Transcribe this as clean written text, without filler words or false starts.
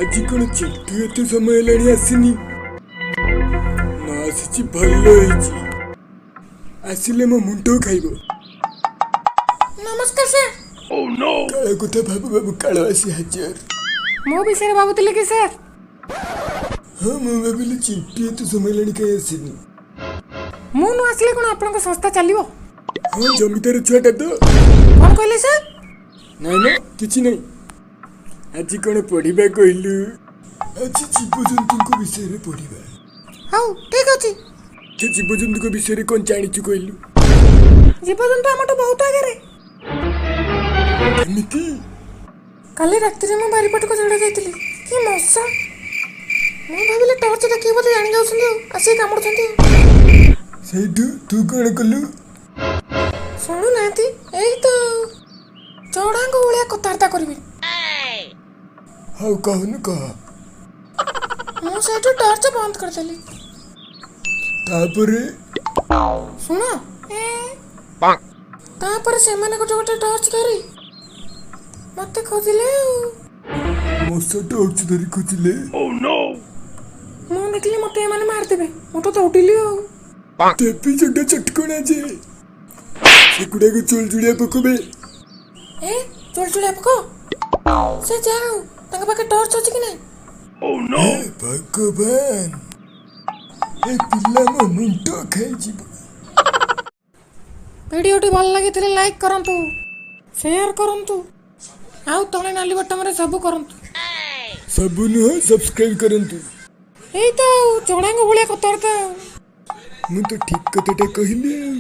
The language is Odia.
ଆଜି କ'ଣ ଚିଣ୍ଟୁ ଏତେ ସମୟ ହେଲାଣି ଆସିନି? ନ ଆସିଛି ଭଲ ହେଇଛି, ଆସିଲେ ମୋ ମୁଣ୍ଡ ଖାଇବ। ନମସ୍କାର ସାର୍। କାଳ କଥା ଭାବୁ ଭାବୁ କାଳ ଆସି ହାଜର। ମୋ ବିଷୟରେ ଭାବୁଥିଲେ କି ସାର୍? ହଁ, ମୁଁ ଭାବିଲି ଚିଣ୍ଟୁ ଏତେ ସମୟ ହେଲାଣି କାହିଁ ଆସିନି। ମୁଁ ନ ଆସିଲେ କ'ଣ ଆପଣଙ୍କ ସଂସ୍ଥା ଚାଲିବ? ହଁ, ଜମିଦାର ଛୁଆଟା ତ। କ'ଣ କହିଲେ ସାର୍? ନାଇଁ ନା, କିଛି ନାହିଁ। ଆଜି କ'ଣ ପଢିବା କହିଲୁ? ଆଜି ଜୀବଜନ୍ତୁଙ୍କ ବିଷୟରେ ପଢିବା। ହଉ, ଠିକ ଅଛି। ସେ ଜୀବଜନ୍ତୁଙ୍କ ବିଷୟରେ କ'ଣ ଜାଣିଛୁ କହିଲୁ? ଜୀବଜନ୍ତୁ ଆମଠୁ ବହୁତ ଆଗରେ। କେମିତି? କାଲି ରାତିରେ ମୁଁ ବାରିପଟକୁ ଝାଡ଼ା ଯାଇଥିଲି, କି ମଶା! ମୁଁ ଭାବିଲି ଟର୍ଚ୍ଚ ଦେଖିକି ବୋଧେ ଜାଣି ଯାଉଛନ୍ତି ଆଉ ଆସିକି କାମୁଡୁଛନ୍ତି। ସେଇଠୁ ତୁ କ'ଣ କଲୁ? ଶୁଣୁନାହାନ୍ତି, ଏଇ ତ ଚଢ଼ାଙ୍କ ଭଳିଆ କଥାବାର୍ତ୍ତା କରିବି। ହଉ, କହୁନୁ, କହ। ମୁଁ ସେଇଠୁ ଟର୍ଚ୍ଚ ବନ୍ଦ କରିଦେଲି। ତାପରେ? ଶୁଣ ଏ, ତାପରେ ସେମାନେ ଗୋଟେ ଗୋଟେ ଟର୍ଚ୍ଚ ଧରି ମତେ ଖୋଜିଲେ ଆଉ। ମଶା ଟର୍ଚ୍ଚ ଧରି ଖୋଜିଲେ? ମୁଁ ଦେଖିଲି ମତେ ଏମାନେ ମାରିଦେବେ, ମୁଁ ତ ଦୌଡ଼ିଲି ଆଉ। ଦେବୀ ଚଣ୍ଡ ଚଟକଣା ଯେ, ସେଗୁଡାକ ଚୁଳଚୁଳିଆ ପୋକ ବେ। ଏ, ଚୁଳଚୁଳିଆ ପୋକ? ସେ ଯାହା ହଉ, ତାଙ୍କ ପାଖେ ଟର୍ଚ୍ଚ ଅଛି କି ନାହିଁ? ହେ ଭଗବାନ, ଏ ପିଲା ମୋ ମୁଣ୍ଡ ଖାଇଯିବ। ଭିଡ଼ିଓଟି ଭଲ ଲାଗିଥିଲେ ଲାଇକ୍ କରନ୍ତୁ, ସେୟାର କରନ୍ତୁ, ଆଉ ତଳେ ନାଲି ବଟମରେ ସବୁ କରନ୍ତୁ। ସବୁ ନୁହଁ, ସବସ୍କ୍ରାଇବ କରନ୍ତୁ। ଏଇ ତ ଆଉ ଚଢ଼ାଙ୍କ ଭଳିଆ କଥାବାର୍ତ୍ତା ଆଉ। ମୁଁ ତ ଠିକ କଥାଟା କହିଲି ଆଉ।